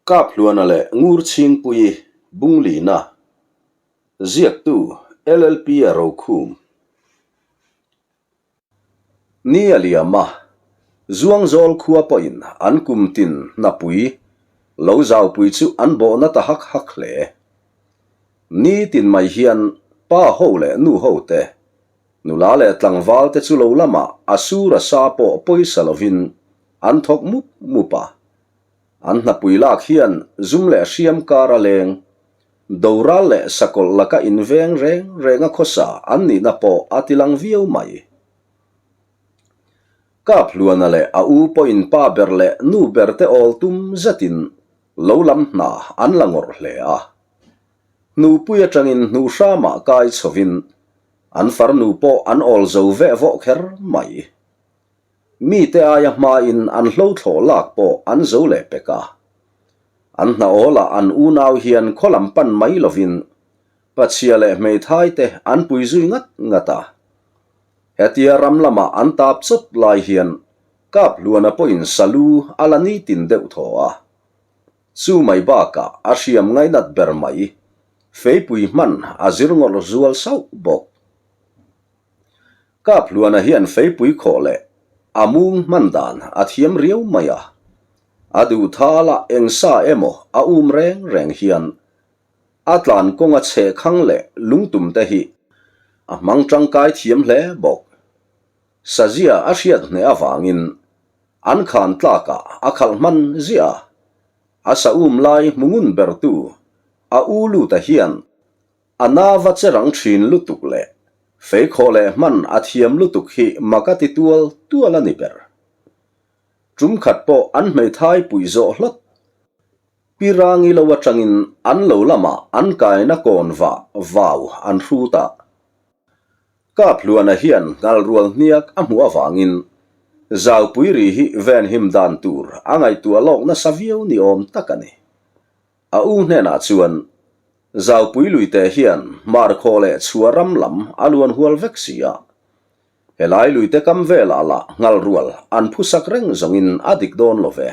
Kaphluana leh Ngurchhingpuii Bunglina, ziaktu LLP-a rokhum. Ni a liam a, Zuangzawl khua pawhin an kum tin hnapui lo zaupui chu an bawhna ta hak hak hle. Ni tin mai hian pa ho leh nu ho te, nula leh tlangval te chu lo lamah a sur a sa pawh pawisa lovin an thawk mup mup a. An hnapui lak hian zum leh hriam kar a leng, doral leh sakawlh laka inveng reng renga khawsa an nihna pawh a tilang viau mai. Kaphluana leh a u pawhin pa ber leh nu ber te awl tum zetin lo lam hna an la ngawrh hle a. Hnupui atangin hnuh hramah kai chhovin an farnu pawh an awl zo veh vawh kher mai. Mite aia hmain an hlo thlawh lak pawh an zo leh pek a. An hnahawlah an unau hian khaw lam pan mai lovin pachhia leh hmeithai te an pui zui ngat ngat a. Hetia ram lama an tap chawt lai hian Kaphluana pawhin salu a la nitin deuh thaw a. Chu mai bakah a hriam ngainat ber mai, feipui hman a zir ngawrh zual sauh bawk. Kaphluana hian feipui khawh leh a mung hman dan a thiam riau mai a, a duh thala eng sa emaw a um reng reng hian a tlan kawnga chhehkhang leh lungtum te hi a hmang tangkai thiam hle bawk. Sazia a hriat hneh avangin an khan tlakah a khalh hman ziah a, a sa um lai hmu ngun bertu a u luta hian A nava che rang thin lutuk leh feikhawh leh hman a thiam lutuk hi mak a ti tual tual a ni ber. Tum khat pawh an hmeithai puih zawh hlawt. Pi Rangi lo atangin an lo lamah an kaina kawn vah vau an hrut a. Kaphluana hian ngalrual hniak a hmuh avangin Zaupui ri hi venhim dan tur a ngaihtuah lawk nasa viau ni awm tak a ni. A u hnenah chuan, Zaupui luite hian Hmarkhaw leh Chhuah ram lam a luan hual vek si a. Helai luite kam velah lah nghal rual an phusak reng zawngin a dik dawn lo ve.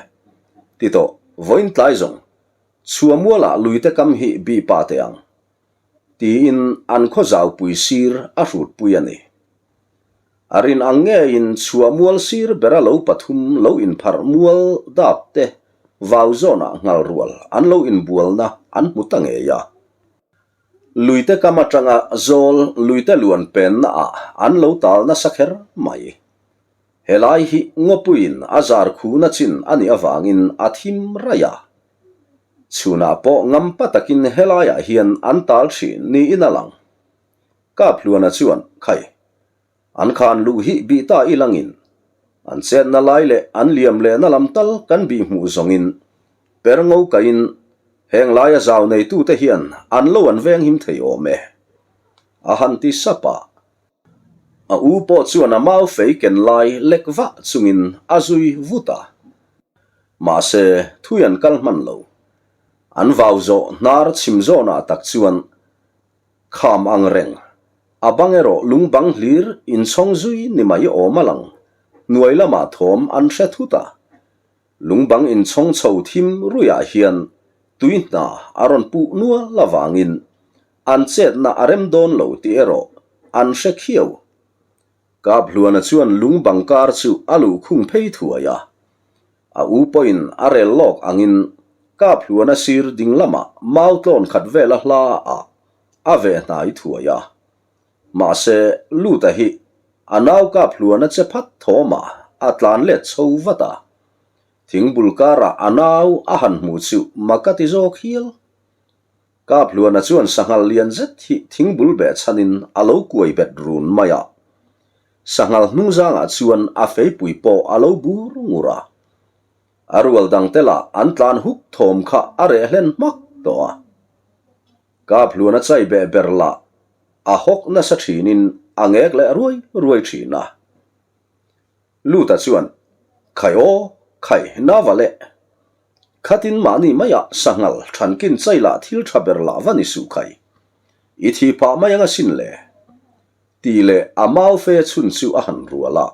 Ti tawh, vawiin tlai zawng, Chhuah mualah luite kam hi bih pa teh ang. Tiin an khaw zaupui sir a hrutpui a ni. A rin ang ngeiin chhuah mual sir bera lo pathum lo inpharh mual dap te vau zawnah nghal rual an lo inbualna an hmu ta ngei a. Luite kam atanga zawl luite luan penna ah an lo tal nasa kher mai. Helai hi ngawpuiin a zar khuhna chin a nih avangin a thim raih a. Chhunah pawh ngampa takin helaiah hian an tal thin niin a lang. Kaphluana chuan, Khai, an khan luh hi bih ta i langin, an chetna lai leh an liam lehna lam tal kan bih hmuh zawngin per ngo kaiin heng laia zau neitute hian an lo an venghim thei awm e, a han ti sap a. A u pawh chuan a mau fei ken lai lek vah chungin a zui vut a. Mahse, thui an kal hman lo. An vau zawh hnar chhim zawnah tak chuan Kham ang reng. A bang erawh lung bang hlir inchhawng zui ni mai awm a lang. Hnuai lamah thawm an hre thut a. Lung bang inchhawng chho thim ruiah hian tui hna a rawn puh nual avangin an chetna a rem dawn lo tih erawh an hre khiau. Kaphluana chuan lung bang kar chu a luhkhung phei thuai a. A u pawhin a rel lawk angin Kaphluana sir ding lamah mau tlawn khat vela hla ah a veh hnai thuai a. Mahse, Luta hi a nau Kaphluana che phat thawmah a tlan let chho vat a. Thingbul karah a nau a han hmuh chu mak a ti zawk hial. Kaphluana chuan sanghal lian zet hi thingbul beh chhanin a lo kuai bet run mai a. Sanghal hnungzangah chuan a feipui pawh a lo bur ngur a. A rual dangte lah an tlan huk thawm kha a reh hlen hmak tawh a. Kaphluana chai beh ber lah a hawk nasa thinin a ngek leh ruai ruai thin a. Luta chuan, Khai aw, khai, nava leh. Khatin mahni maiah sanghal thankin chai lah thil tha ber lah va ni suh khai. I thi phah mai anga sin le. Tih leh a mau fe chhun chu a han rual a.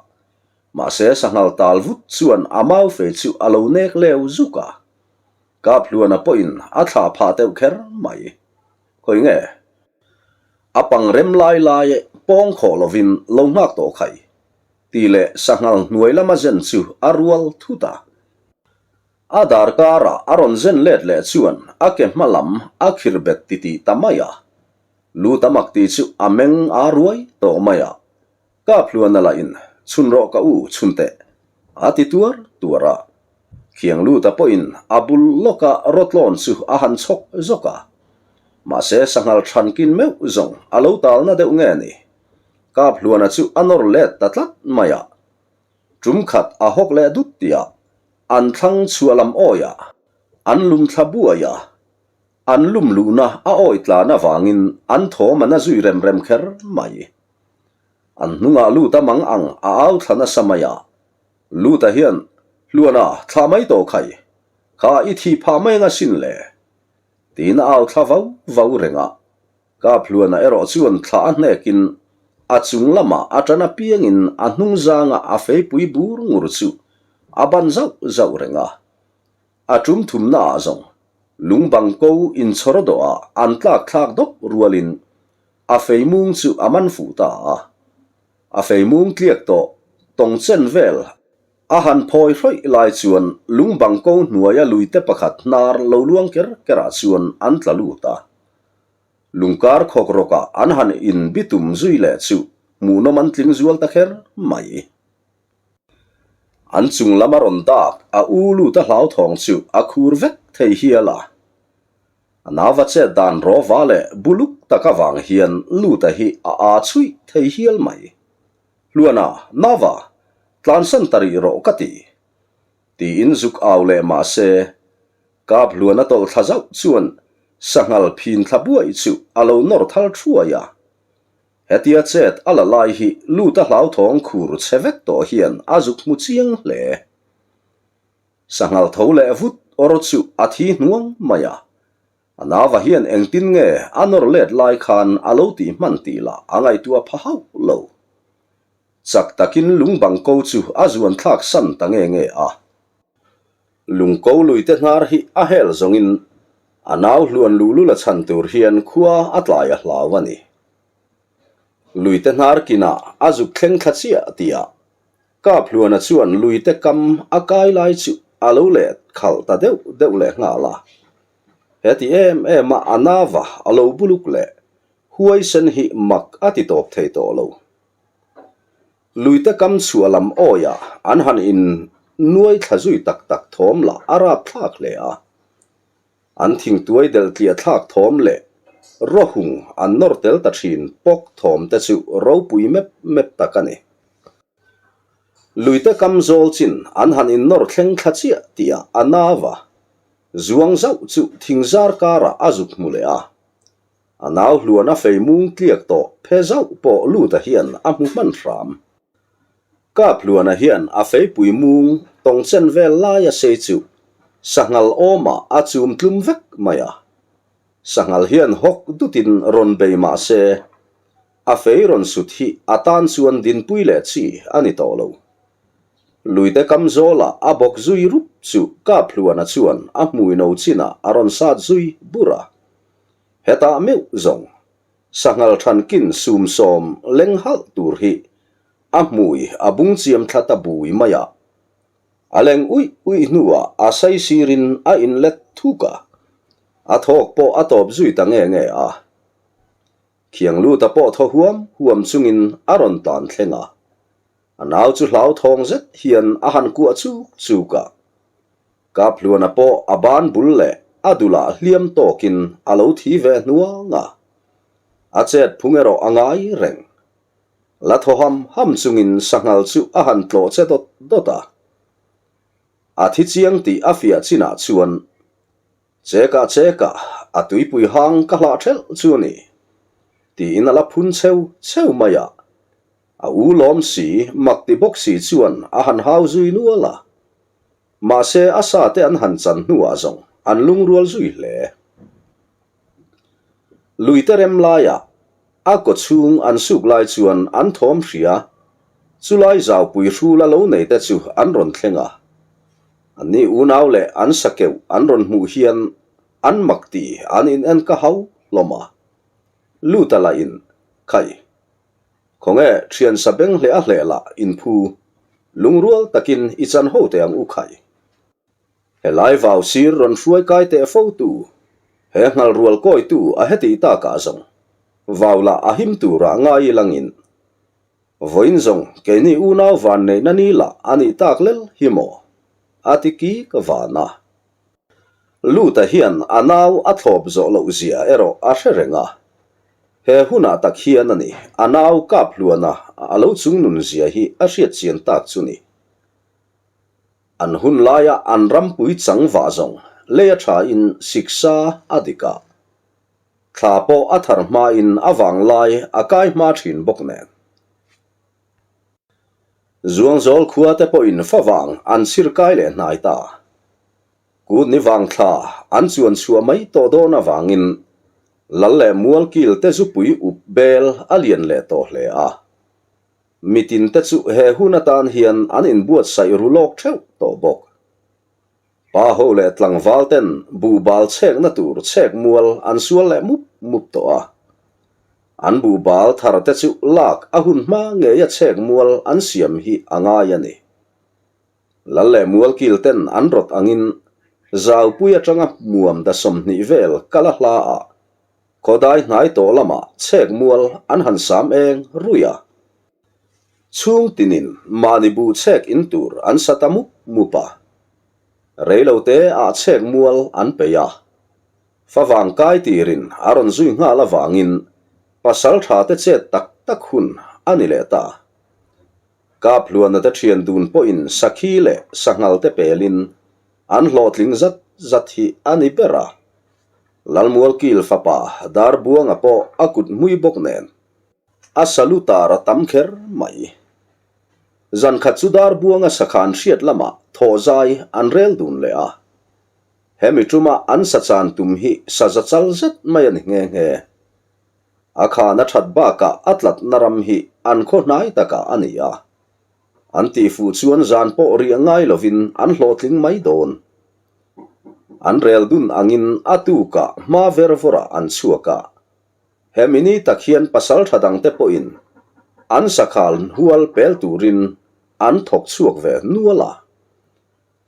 Mahse sanghal tal vut chuan a mau fe chu a lo nek leu zuk a. Kaphluana pawhin a thlah phah deuh kher mai. Khawi nge? A pang rem lai lai pawng khawh lovin lo nghak tawh khai tih leh sanghal hnuai lama zen chu a rual thut a. A dar karah a rawn zen let leh chuan a ke hma lam a khir bet titih ta mai a. Lu ta mak tih chu a meng a ruai tawh mai a. Kaphluana lah in, Chhun rawh ka u, chhun teh, a ti tuar tuar a. Khiang Luta pawhin a bul lawka rawtlawn chu a han chhawk zawk a. Mahse sanghal thankin meuh zawng a lo talna deuh nge ni? Kaphluana chu a nawr let ta tlat mai a. Tum khat a hawk leh dut tihah an thlang chhuah lam awiah an lum thla buai a. An lum luhna a awi tlan avangin an thawm an a zui rem rem kher mai. An hnungah Luta mang ang a au thla nasa mai a. Luta hian, Hluana, thlah mai tawh khai. Kha i thih phah mai anga sin le. Tiin a au thla vau vau reng a. Kap Hluana erawh chuan thlah a hnekin a chung lamah a tan apiangin a hnung zanga a feipui bur ngur chu a ban zauh zauh reng a. A tum thumna ah zawng lung bang ko inchhawr dawhah an tlak thlak dawp rualin a fei mung chu a man fuh ta a. A fei mung tliak tawh tawng chen vel a han phawi hrawih lai chuan lung bang ko hnuaia luite pakhat hnar lo luang ker kerah chuan an tla lut a. Lungkar khawk rawkah an han inbitum zui leh chu hmuhnawm an tling zual ta kher mai. An chung lam a rawn dak a u lut a hlauthawng chu a khur vek thei hial a. A nauva chet dan rawva leh buluk tak avang hian Luta hi a aa chhuih thei hial mai. Hluana, Nauva, tlansan ta rih rawh ka ti. Tiin zuk au leh mah se, Kap Hluana tawlh thla zauh chuan sanghal phin thla buai chu a lo nawr thal thuai a. Hetia chet a la lai hi Luta hlauthawng khur chhe vek tawh hian a zuk hmu chiang hle. Sanghal tho leh vut awr chu a thi hnuang mai a. A nauva hian engtin nge a nawr let lai khan a lo tih hman tih lah a ngaihtuah pha hauh lo. Chak takin lungbang ko chu a zuan thlak san ta nge nge a. Lungko luite hnar hi a hel zawngin a nau hluan luhlul a chhan tur hian khua a tlai a hlau a ni. Luite hnar kinah a zuk thleng thla chiah tihah Kaphluana chuan luite kam a kai lai chu a lo leh khalh ta deuh deuh leh nghal a. Heti em em a a nava a lo buluk leh huaisen hi mak a ti tawp thei tawh lo. Luite kam chhuah lam awiah an han in nuai thla zui tak tak thawm lah a rap thlak hle a. An thingtuai delh tliah thlak thawm leh rawhung an nawr tel ta thin pawk thawm te chu ropui mep mep tak a ni. Luite kam zawl chin an han in nawr thleng thla chiah tihah a nau a, zuang zauh chu thingzar karah a zuk hmu leh a. A nau hluan a fei mung tliak tawh phe zauh pawh Luta hian a hmu hman hram. Kap hluana hian a feipui mung tawng chen vel lai a sei chu sanghal awmah a chum tlum vek mai a. Sanghal hian hawk dutin rawn bei mah se, a fei rawn sut hi a tan chuan dinpui leh chi a ni tawh lo. Luite kam zawlah a bawk zui rup chu Kap hluana chuan a hmui no chinah a rawn sat zui bur a. Hetah meuh zawng, sanghal thankin sumsawm leng halh tur hi a hmui a bung chiam thla ta bui mai a. A leng uih uih hnuah a saisirin a inlet thuk a, a thawk pawh a tawp zui ta nge nge a. Khiangluta pawh thaw huam huam chungin a rawn tlan thleng a. A nau chu hlauthawng zet hian a han kuah chuk chuk a. Kaphluana pawh a ban bul leh a dulah hliam tawkin a lo thi ve hnuang a. A chet phung erawh a ngai reng. La thaw ham ham chungin sanghal chu a han tlawh che dawt dawt a. A thi chiang tih a fiah chinah chuan Chekah chekah a tuipui hang ka hlah thelh chu a ni, tiin a la phun cheu cheu mai a. A u lawm si, mak ti bawk si chuan a han hau zui nual a. Mahse a sa te an han chan hnuah zawng an lungrual zui hle. Luite rem laiah a kaw chhung an suk lai chuan an thawm hria, chulai zaupui hrula lo nei te chu an rawn thleng a. Anni unau leh an sakeuh an rawn hmuh hian an mak ti an in en ka hau hlawm a. Luta lah in, Khai, khawnge thian sa beng hleh a hleh lah in phu, lungrual takin i chan ho teh ang u khai. Helai vau sir rawn hruai kai teh fo tu, he nghal rual kawi tu a heti takah zawng, vau lah a him turah ngai i langin. Vawiin zawng keini unau van neihna ni lah a nih tak lel hi maw? A ti ki ka van a. Luta hian a nau a thlawp zawh loh zia erawh a hre reng a. He hunah tak hian a ni a nau kap hluana a lo chungnun zia hi a hriat chian tak chu ni. An hun laia an rampui chang vah zawng lei a thain siksa a dik a, thla pawh a thar hmain a vanglai a kai hma thin bawk nen. Zuangzawl khua te pawhin favang an chhir kai leh hnai ta. Kut ni vang thla an chuan chhuah mai tawh dawn avangin Lal leh Mualkil te zupui up bel a lian leh tawh hle a. Mitin te chu he hun atan hian an inbuatsaih ru lawk theuh tawh bawk. Pa ho leh tlangval ten buhbal chhekna tur chhek mual an sual leh mup mup tawh a. An buhbal thar te chu lak a hun hma ngeia chhek mual an siam hi a ngai a ni. Lal leh mualkil ten an rawt angin Zaupui atanga hmuam da 20 vel kal a hla ah Khawdai hnai tawh lamah chhek mual an han sam eng ruih a. Chhung tinin mahni buh chhek in tur an sa ta mup mup a. Reilo te ah chhek mual an peih a. Favang kai tirin a rawn zui nghal avangin pasal tha te chet tak tak hun a ni leh ta. Kaphluana te thian dun pawhin sakhi leh sanghal te pelin an hlawhtling zat zat hi a ni ber a. Lalmualkil fapa Darbuanga pawh a kut hmui bawk nen a salu tar a tam kher mai. Zan khat chu Darbuanga sakhan hriat lamah thawhzai an rel dun leh a. Hemi tuma an sachan tum hi saza chal zet mai a ni nghe nghe. A khan a that bakah a tlatna ram hi an khaw hnai takah a ni a. An tihfuh chuan zan pawh riah ngai lovin an hlawhtling mai dawn. An rel dun angin a tukah hma ver vawrah an chhuak a. Hemi ni tak hian pasal tha dangte pawhin an sakhal hual pel turin an thawk chhuak ve nual a.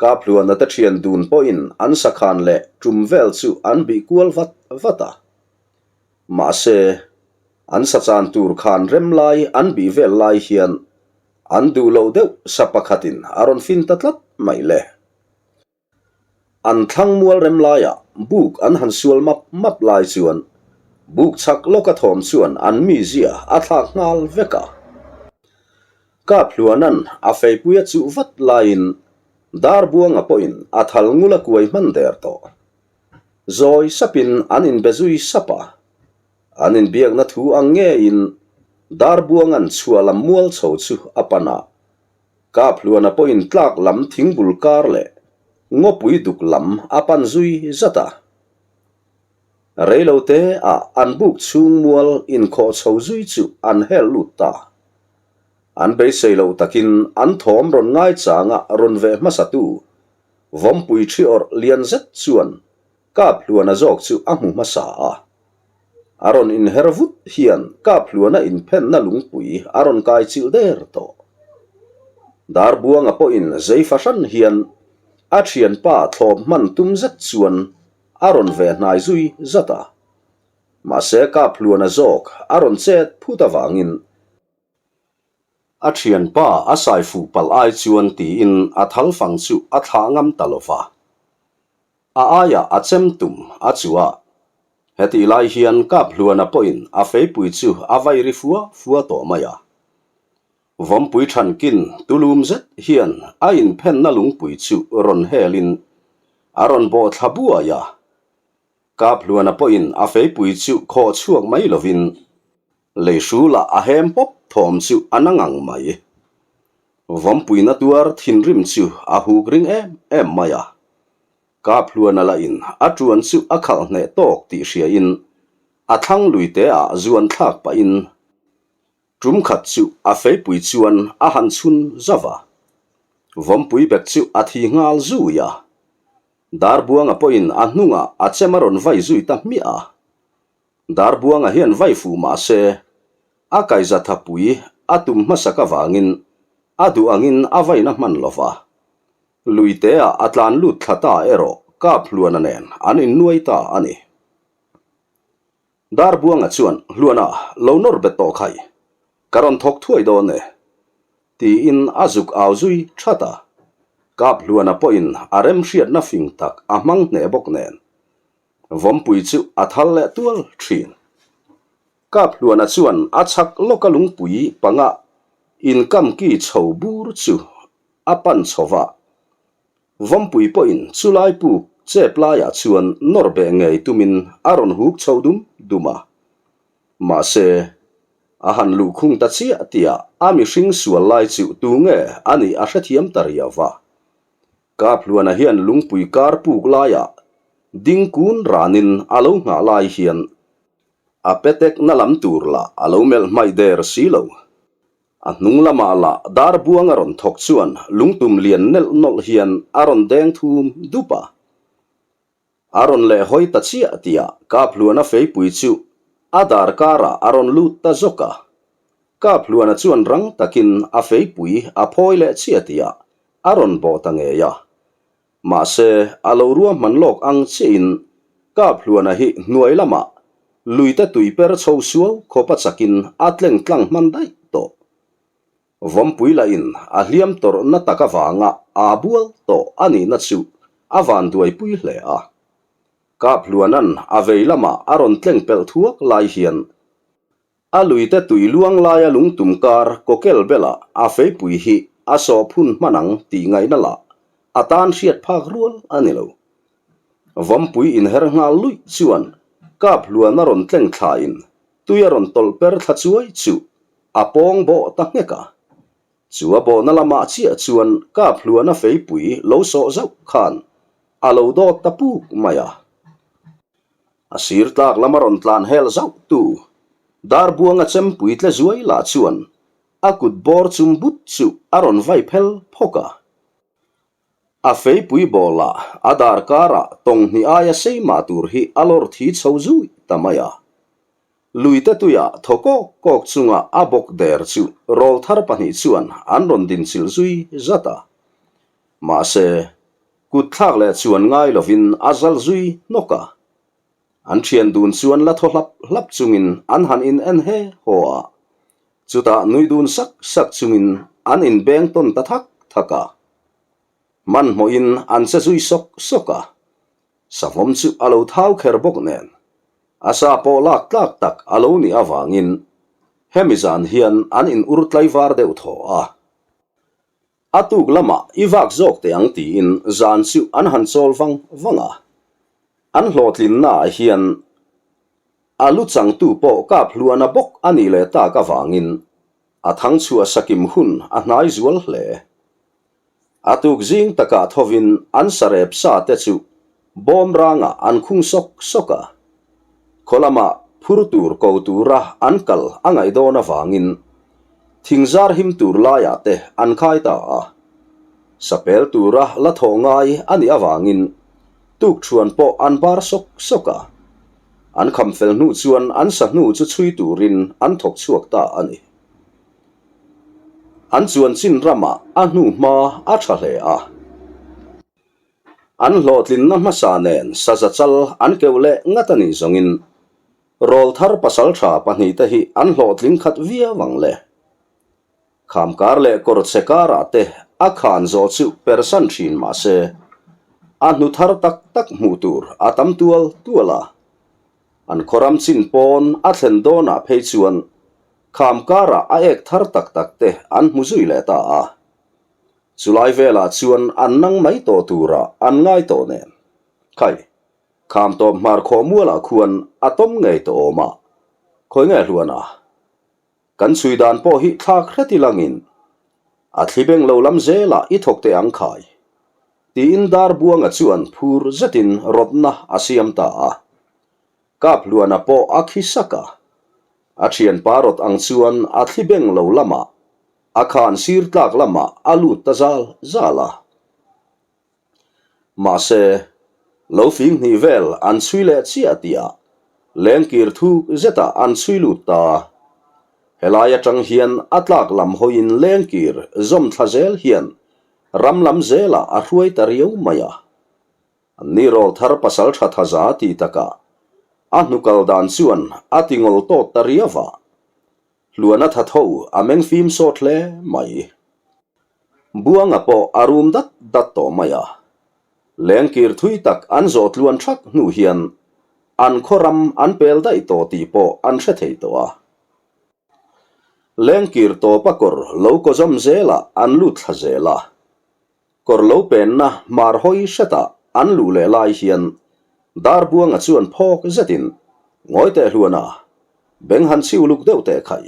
Kaphluana te thian dun pawhin an sakhan leh tum vel chu an bih kual vat vat a. Mahse, an sachan tur khan rem lai an bih vel lai hian an duh loh deuh sa pakhatin a rawn fin ta tlat mai le. An thlang mual rem laiah buk an han sual map map lai chuan buk chak lawka thawm chuan an mizia a thlak nghal vek a. Kaphluanan a feipui a chuh vat laiin Darbuanga pawhin a thal ngul a kuai hman der tawh. Zawi sapin an inbe zui sap a. An inbiakna thu ang ngeiin Darbuanga'n chhuah lam mual chho chu a pan a. Kaphluana pawhin tlak lam thingbul kar leh ngawpui duk lam a pan zui zat a. Reilote ah an buk chhung mual inkhawh chho zui chu an hel lut ta. An beisei loh takin an thawm rawn ngaichanga rawn veh hmasatu Vawmpui thi awrh lian zet chuan Kaphluana zawk chu a hmu hmasa a. A rawn inher vut hian Kaphluana inphenna lungpui a rawn kai chilh der tawh. Darbuanga pawhin zei fahran hian a thianpa thlawp hman tum zet chuan a rawn ve hnai zui zat a. Mahse Kaphluana zawk a rawn chet phut avangin A thianpa a sai fuh palh ai chuan tiin a thal fang chu a thlah ngam ta lo va. A aiah a chem tum a chu a. Hetih lai hian Kaphluana pawhin a feipui chu a vai ri fua fua tawh mai a. Vawmpui thankin tulum zet hian a inphenna lungpui chu rawn helin a rawn bawh thla buai a. Kaphluana pawhin a feipui chu khawh chhuak mai lovin Lei hrulah a hem pawp thawm chu a na ngang mai. Vawmpuina tuar thinrim chu a huk ring em em mai a. Kaphluana lah in a tuan chu a khalh hneh tawk tih hria in a thlang lui te ah zuan thlak pah in tum khat chu a feipui chuan a han chhun zauh a. Vawmpui bek chu a thi nghal zui a. Darbuanga pawhin a hnungah a chem a rawn vai zui ta hmiah a. Darbuanga hian vai fuh mah se, a kaiza thapui a tum hmasak avangin a duh angin a vaina hman lo va. Luiteah a tlan lut thla ta erawh Kaphluana nen an innuai ta a ni. Darbuanga chuan, Hluana, lo nawr bet tawh khai. Ka rawn thawk thuai dawn e. Tiin a zuk au zui that a. Kaphluana pawhin a remhriatna fing tak a hmang hneh bawk nen. Vawmpui chu a thal leh tual thin. Kaphluana chuan a chhak lawka lungpui panga inkamki chho bur chu a pan chho va. Vawmpui pawhin chulai puk chep laiah chuan nawr beh ngei tumin a rawn huk chho dum dum a. Mahse, a han luhkhung ta chiah tihah a mihring sual lai chu tu nge a nih a hrethiam ta riau va. Kaphluana hian lungpui kar puk laiah ding kun ranin a lo nghah lai hian a petek na lam tur lah a lo melh hmaih der si lo. A hnung lamah lah dar buang a rawn thawk chuan lungtum lian nelh nawlh hian a rawn deng thum dup a. A rawn leh hawi ta chiah tihah Kaphluana feipui chu a dar karah a rawn lut ta zawk a. Kaphluana chuan rang takin a feipui a phawi leh chiah tihah a rawn bawh ta ngei a. Mahse, a lo ruahman lawk ang chiahin Kaphluana hi hnuai lamah luite tui per chho suau khawpa chakin a tleng tlang hman daih tawh. Vawmpui lahin a hliam tawrhna tak avanga aa bual tawh a nihna chu a vanduaipui hle a. Kaphluana'n a vei lamah a rawn tleng pelh thuak lai hian a luite tui luang laia lungtum kar kawkel belah a feipui hi a sawh phun hman ang tih ngaihna lah a tan hriat phak rual a ni lo. Vawmpui inher nghal luih chuan Kaphluana rawn tleng thlain tui a rawn tawlh per thla chuai chu A pawng bawh ta nghek a. Chu a bawhna lamah chiah chuan Kaphluana feipui lo sawh zauh khan a lo dawt ta puk mai a. A sir tlak lama rawn tlan hel zauh tu Darbuanga chempui tle zuai lah chuan a kut bawr chum but chu a rawn vai phel phawk a. A feipui bawlah a dar karah tawng hnih aia sei mah tur hi a lawr thi chho zui ta mai a. Luite tuiah thaw kawk kawk chunga a bawk der chu rawlthar pahnih chuan an rawn dinchilh zui zat a. Mahse, kut thlak leh chuan ngai lovin a zal zui hnawk a. An thian dun chuan la thaw hlap hlap chungin an han in en he haw a. Chutah nui dun sak sak chungin an inbeng tawn ta thak thak a. Hmanhmawhin an che zui sawk sawk a. Savawm chu a lo thau kher bawk nen, a sa pawh lak tlak tak a lo nih avangin hemi zan hian an in ur tlaivar deuh thaw a. A tuk lamah i vak zawk teh ang tiin zan chu an han chawl vang vang a. An hlawhtlinnaah hian a lu changtu pawh kap hluana bawk a nih leh tak avangin a thangchhuah sakim hun a hnai zual hle. A tuk zing takah thovin an sarep sa te chu bawm rangah an khung sawk sawk a. Khaw lamah phur tur ko tura an kal a ngaih dawn avangin thing zar him tur laiah te an khai ta a. Sapel tura la thawh ngai a nih avangin tukṭhuan pawh an bar sawk sawk a. An kham fel hnu chuan an sa hnu chu chhui turin an thawk chhuak ta a ni. An chuan chin ramah a hnu hma a tha hle a. An hlawhtlinna hmasa nen saza chal an keuh leh ngat a nih zawngin rawlthar pasaltha pahnihte hi an hlawhtling khat viau ang le. Khamkar leh kawrchhe karah te a khan zawh chu persan thin mah se, a hnu thar tak tak hmuh tur a tam tual tual a. An khawram chin pawn a thlen dawnah phei chuan Kham karah a ek thar tak tak te an hmu zui leh ta a. Chulai velah chuan an nang mai tawh turah an ngai tawh nen. Khai, kham tawp hmar khawh mualah khuan a tawm ngei tawh awm a. Khawi nge hluan a? Kan chhui dan pawh hi thlak hret i langin a thli beng lo lam zelah i thawk teh ang khai. Tiin Darbuanga chuan phur zetin rawtna a siam ta a. Kaphluana pawh a khi sak a. A thianpa rawt ang chuan a thli beng lo lamah. A khan sir tlak lamah a lut ta zal zal a. Mahse, lo fing hnih vel an chhui leh chiah tihah lengkir thuk zetah an chhui lut ta. Helai atang hian a tlak lam hawiin lengkir zawm thla zel hian ram lam zelah a hruai ta riau mai a. An ni rawl thar pasal tha thaza ti takah a hnukal dan chuan a ti ngawl tawt ta riau a. Hluana tha tho a meng fim sawt hle mai. Buanga pawh a rum dat dat tawh mai a. Lengkir thui tak an zawh tluan thak hnu hian an khaw ram an pel daih tawh tih pawh an hre thei tawh a. Lengkir tawpa kawr lo kaw zawm zelah an lut thla zel a. Kawr lo penna hmar hawi hretah an luh leh lai hian Darbuanga chuan phawk zetin, Ngawi teh Hluana, beng han chhiu luk deuh teh khai.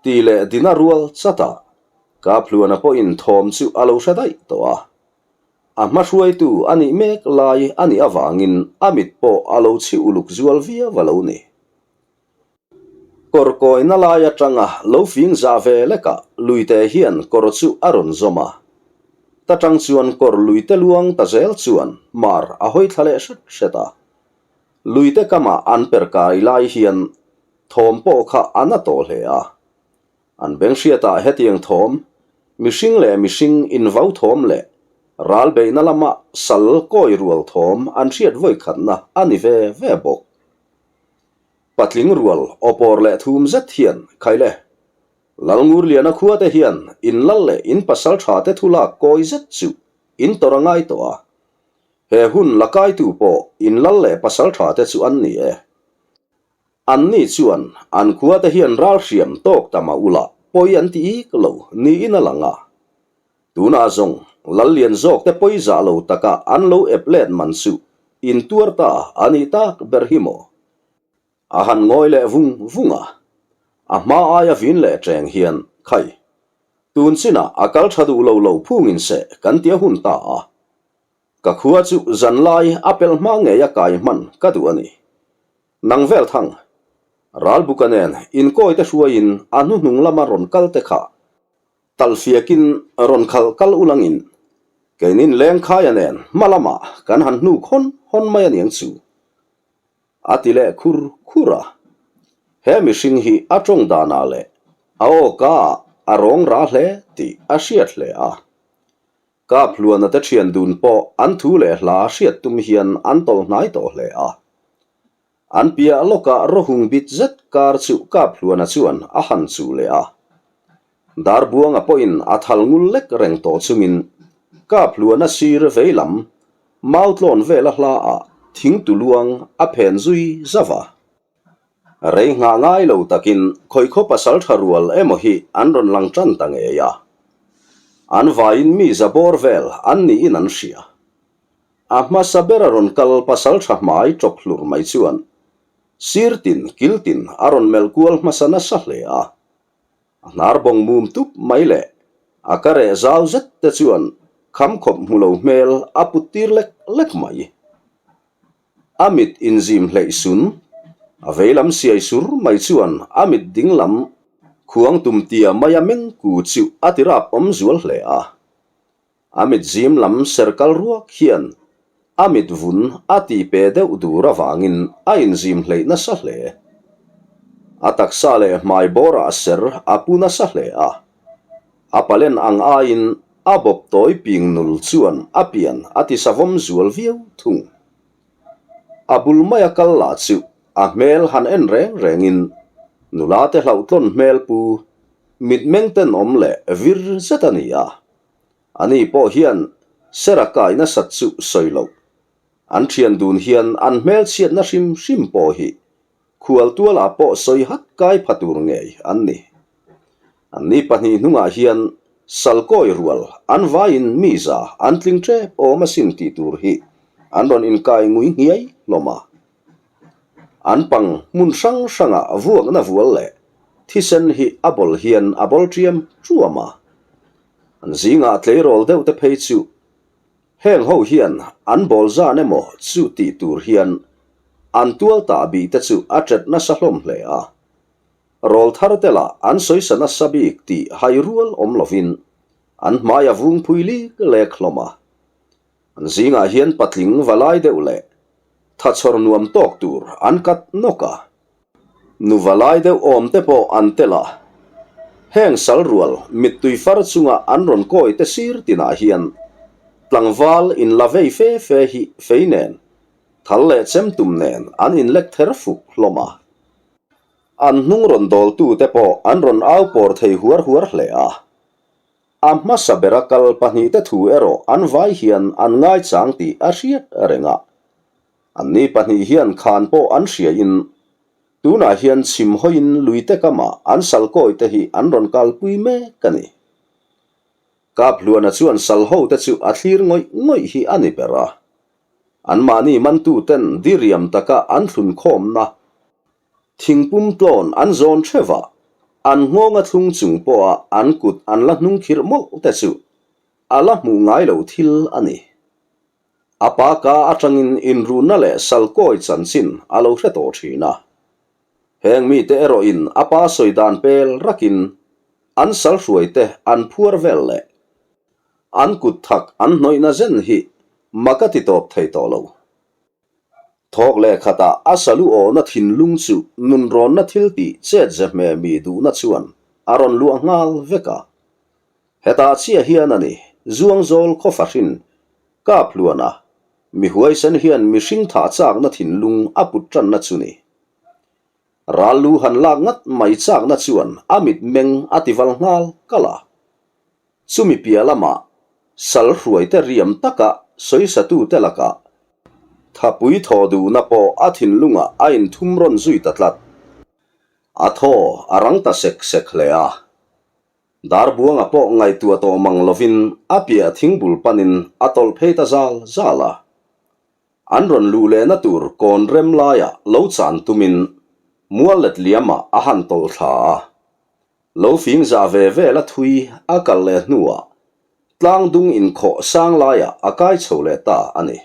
Ti leh dina rual chatah Kaphluana pawhin thawm chu a lo hre daih tawh a. A hma hruaitu a nih mek lai a nih avangin a mit pawh a lo chhiu uluk zual viau a lo ni. Kawr kawina lai atanga lo fing zah ve lekah luite hian kawr chu a rawn zawm a. Ta tang chuan kawr luite luang ta zel chuan mar a hawi thla leh hret hret a. Luite kamah an per kai lai hian thawm pawh kha a na tawh hle a. An beng hriatah hetiang thawm, mihring leh mihring invau thawm leh ral beihna lama sal kawi rual thawm an hriat vawikhatna a ni ve ve bawk. Patling rual awpawr leh thum zet hian Khaile, Lalngurliana khuate hian in lal leh in pasal tha te thu lak kawi zet chu in tawrh a ngai tawh a. He hun la kaitu pawh in lal leh pasal tha te chu an ni e. Anni chuan an khuate hian ral hriam tawk ta mah ula pawi an ti ik lo niin a lang a. Tunah zawng Lallian zawk te pawi zah lo taka an lo ep let man chu in tuar ta a nih tak ber hi maw? A han ngawi leh vung vung a, a hma aia vin leh ṭeng hian, Khai, tun chinah a kal ṭha duh lo lo phungin seh kan ti a hun ta a. Ka khua chu zanlai a pelh hma ngei a kai hman ka duh a ni. Nang vel thang, Ralbuka nen inkawite hruaiin a hnuhnung lama rawn kal te kha Talhfiakin rawn khalh kal ulangin keinin Lengkhaia nen hma lamah kan han hnuk hawn hawn mai a niang chu. A ti leh khur khur a. He mihring hi a tawng danah leh a aw kaah a rawng ra hle tih a hriat hle a. Kap Hluana te thian dun pawh an thu leh hla hriat tum hian an tawlh hnai tawh hle a. An piah lawkah rawhung bit zet kar chu Kaphluana chuan a han chuh leh a. Darbuanga pawhin a thal ngul lek reng tawh chungin Kaphluana sir veilam mautlawn vela hlaah thingtu luang a phen zui zauh a. Rei nghah ngai lo takin khawikhaw pasal tha rual emaw hi an rawn lang tan ta ngei a. An vaiin mi za bawr vel an niin an hria. A hmasa bera rawn kal pasal tha hmai ṭawk hlur mai chuan sir tin kil tin a rawn melh kual hmasa nasa hle a. A hnar bawng mum tup mai leh a ka reh zau zet te chuan kham khawp hmu lo hmel a put tir lek lek mai. A mit inzim hleih sun, a veilam siai sur mai chuan a mit dinglam khuang tum tia maia meng ku chu a ti rap awm zual hle a. A mit zim lam ser kal ruak hian a mit vun a ti pe deuh dur avangin a inzim hleih nasa hle. A taksa leh hmai bawrah ser a pu nasa hle a. A palen ang aiin a bawp tawi ping nul chuan a pian a ti savawm zual viau thung. A bul maia kal lah chu a hmel han en reng rengin nula te hlauhtlawn hmel pu mitmeng tenawm leh vir zet a ni a. Ani pawh hian Sera kai nasat chu sawi loh. An thian dun hian an hmelchhiatna hrim hrim pawh hi khual tualah pawh sawi hat kai pha tur ngei an ni. Anni pahnih hnungah hian salkawi rual an vaiin mi za an tling tep awm asin tih tur hi an rawn inkai ngui nghiai hlawm a. An pang hmun hrang hrangah vuakna vual leh thisen hi a bawl hian a bawl ṭiam ṭuam a. An zingah tleirawl deuh te phei chu heng ho hian an bawl zan emaw chu tih tur hian an tual tah bih te chu a ṭet nasa hlawm hle a. Rawlthar te lah an sawisa nasa bik tih hai rual awm lovin an hmai a vung phui lik lek hlawm a. An zingah hian patling va lai deuh leh thachhawr nuam tawk tur an kat nawk a. Nu va lai deuh awm te pawh an tel a. Heng sal rual mittui far chunga an rawn kawi te sir tinah hian tlangval in la vei fe fe hi fei nen, thal leh chem tum nen an inlek ther fuk hlawm a. An hnung rawn dawltute pawh an rawn au pawr thei huar huar hle a. A hmasa bera kal pahnihte thu erawh an vai hian an ngaichang tih a hriat reng a. Anni pahnih hian khan pawh an hriain tunah hian chhim hawiin luite kamah an salkawite hi an rawn kalpui mek a ni. Kaphluana chuan sal hote chu a thlir ngawih ngawih hi a ni ber a. Anmahni mantuten diriam taka an thlun khawmna Thingpum tlawn an zawn theuh a, an nghawnga thlung chung pawha an kut an la hnung khirh mawlh te chu a la hmuh ngai lo thil a ni. A pa ka atangin inrunna leh salkawi chanchin a lo hre tawh thin a. Heng mite erawhin a pa sawi dan pel rakin an sal hruaite an phuar vel leh an kut thak an hnawihna zen hi mak a ti tawp thei tawh lo. Thawk leh khatah a salu awhna thinlung chu nunrawnna thil tih chet ze hme mi duhna chuan a rawn luah nghal vek a. Hetah chiah hian a ni, Zuangzawl khaw fahrin kap hluana mi huaisen hian mihring thah chakna thinlung a put tanna chu ni. Ral lu han lak ngat mai chakna chuan a mitmeng a tival nghal kalh a. Chumi piah lamah sal hruaite riam taka sawisatute lakah thapui thaw duhna pawh a thinlungah a inthum rawn zui ta tlat. A thaw a rang ta sek sek hle a. Darbuanga pawh ngaihtuah tawh mang lovin a piah thingbul panin a tawlh phei ta zal zal a. An rawn luh lehna tur kawn rem laiah lo chan tumin mual let liamah a han tawlh thla a. Lo fing zah ve vel a thui a kal leh hnuah tlang dung inkhawh sang laiah a kai chho leh ta a ni.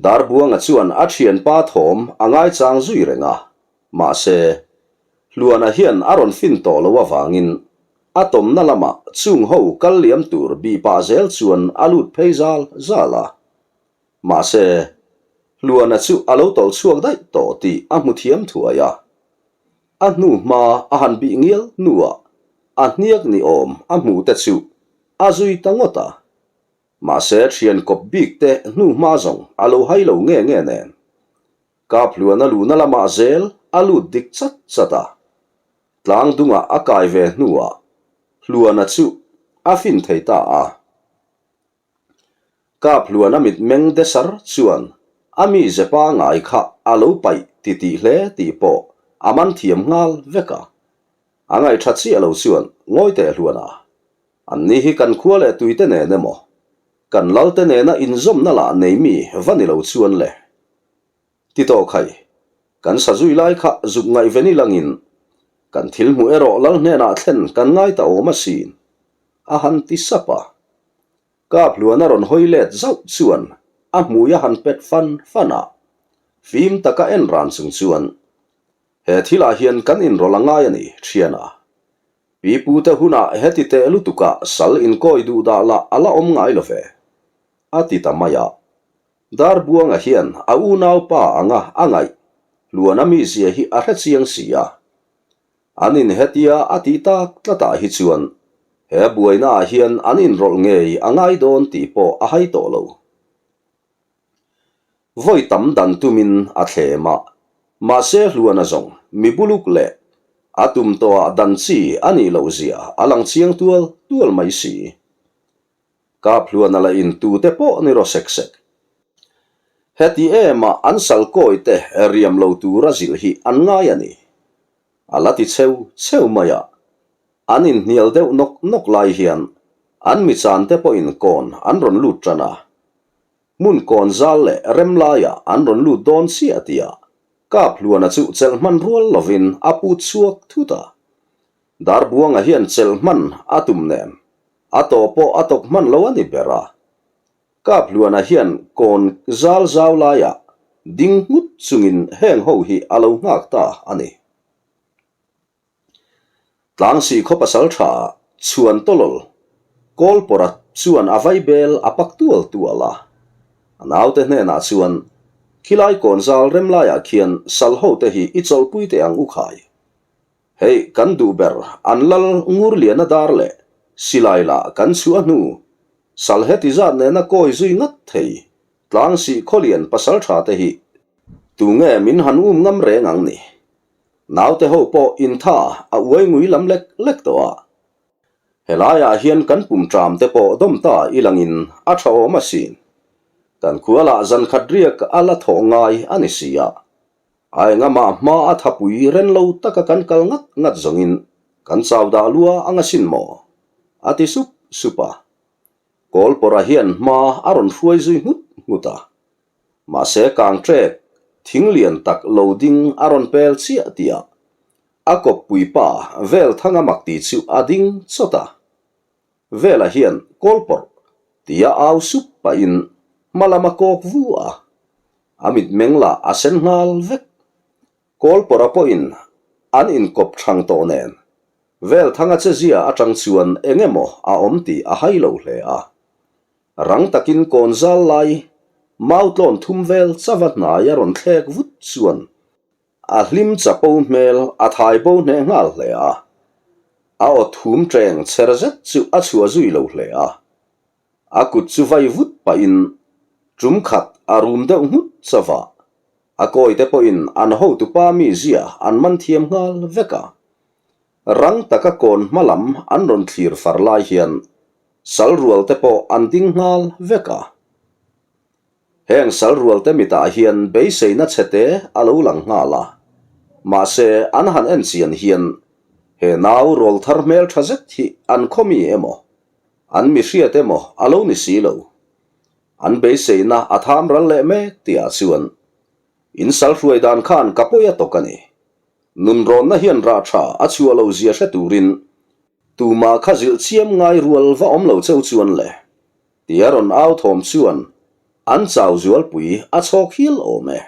Darbuanga chuan a thianpa thawm a ngaichang zui reng a, mahse, Hluana hian a rawn fin tawh lo avangin a tawmna lamah chung ho kal liam tur bih pah zel chuan a lut phei zal zal a. Mahse, Hluana chu a lo tawlh chhuak daih tawh tih a hmu thiam thuai a. A hnu hma a han bih ngial hnuah a hniak ni awm a hmuh te chu a zui ta ngawt a. Mahse thian kawp bik te hnu hma zawng a lo hai lo nge nge nen. Kaphluan a luhna lamah zel a lut dik chat chat a. Tlang dungah a kai ve hnuah Hluana chu a fin thei ta a. Kap hluan a mitmeng desar chuan a mi ze pangai kha a lo paih ti tih hle tih pawh a man thiam nghal vek a. A ngaihṭha chiah lo chuan ngawi teh hluan a, an ni hi kan khua leh tuite nen emaw, kan lalte nena inzawmna lah nei mi va ni lo chuan le. Ti tawh khai, kan sa zui lai kha zuk ngaihven i langin kan thil hmuh erawh lal hnenah thlen kan ngai ta awm asin, a han ti sap a. Kap hluan a rawn hawi let zauh chuan a hmui a han pet fan fan a, fim taka en ran chung chuan, He thilah hian kan inrawlh a ngai a ni, thiana. Pipute hunah heti teh lutukah sal inkawi duh dah lah a la awm ngai lo ve, a ti ta mai a. Darbuanga hian a unaupa anga a ngaih hluan a mizia hi a hre chiang si a. An inhetia a tih tak tlatah hi chuan he buainaah hian an inrawlh ngei a ngai dawn tih pawh a hai tawh lo. Vawi tam dan tumin a thlem a, mahse hluana zawng mi buluk leh a tum tawhah dan chi a nih loh zia a lang chiang tual tual mai si. Kap hluan a la in tute pawh ni rawh sek sek. Heti ema an sal kawi te riam lo tura zilh hi an ngai a ni. A la ti cheu cheu mai a. An inhnial deuh nawk nawk lai hian an mi chan te pawhin kawn an rawn lut tan a. Hmun kawn zal leh rem laiah an rawn lut dawn chiah tia Kap hluana chu chelh hman rual lovin a put chhuak thut a. Darbuanga hian chelh hman a tum nen A tawh pawh a tawp hman lo a ni ber a. Kaphluana hian kawn zal zau laiah ding nghut chungin heng ho hi a lo nghak ta a ni. Tlangsih khaw pasaltha chhuan tawlawl Kawlpawra chuan a vaibel a pak tual tual a. A naute hnenah chuan, Khilai kawnzal rem laiah khian sal hote hi i chawlhpui teh ang u khai. Hei kan duh ber an lal Ngurliana dar leh silai lah kan chhuah hnu sal heti zat nena kawi zui ngat thei Tlangsih khawlian pasaltha te hi tunge min han um ngam reng ang ni? Naute ho pawh intha a uai ngui lam lek lek tawh a. Helaiah hian kan pum ṭam te pawh dawm ta i langin a ṭha awm asin. Kan khualah zan khat riak a la thawh ngai a ni si a. A engamah hma a thapui ren lo taka kan kal ngat ngat zawngin kan chau dah lua ang asin maw? A ti sup sup a. Kawlpawrha hian hma a rawn hruai zui nghut nghut a. Mahse kangṭek thing lian tak lo ding a rawn pel chiah tih ah a kawppui pa Velthanga mak ti chu a ding chawt a. Vela hian kawlpawrh tia au sup pahin hma lam a kawk vu a, a mitmeng lah a sen nghal vek. Kawlpawrha pawhin an inkawp thang tawh nen Velthanga chezia atang chuan eng emaw a awm tih a hai lo hle a. Rang takin kawn zal lai mau tlawn thum vel chava hnai a rawn thlek vut chuan a hlim chapo hmel a thai bo hneh nghal hle a. A aw thum teng chher zet chu a chhuah zui lo hle a. A kut chu vai vut pahin tum khat a rum deuh nghut chava a kawite pawhin an hotupa mizia an man thiam nghal vek a. Rang taka kawn hma lam an rawn thlir far lai hian sal rual te pawh an ding nghal vek a. Heng sal rual te mitah hian beiseina chhete a lo lang nghal a, mahse an han en chian hian he nau rawl thar hmel tha zet hi an khaw mi emaw, an mi hriat emaw a lo ni si lo. An beiseina a tham ral leh mek tihah chuan in sal hruai dan khan ka pawi a tawk a ni. Nunrawnna hian rah tha a chhuah lo zia hre turin tumah kha zilh chiam ngai rual va awm lo cheu chuan le tia rawn au thawm chuan an chau zualpui a chhawk hial awm e.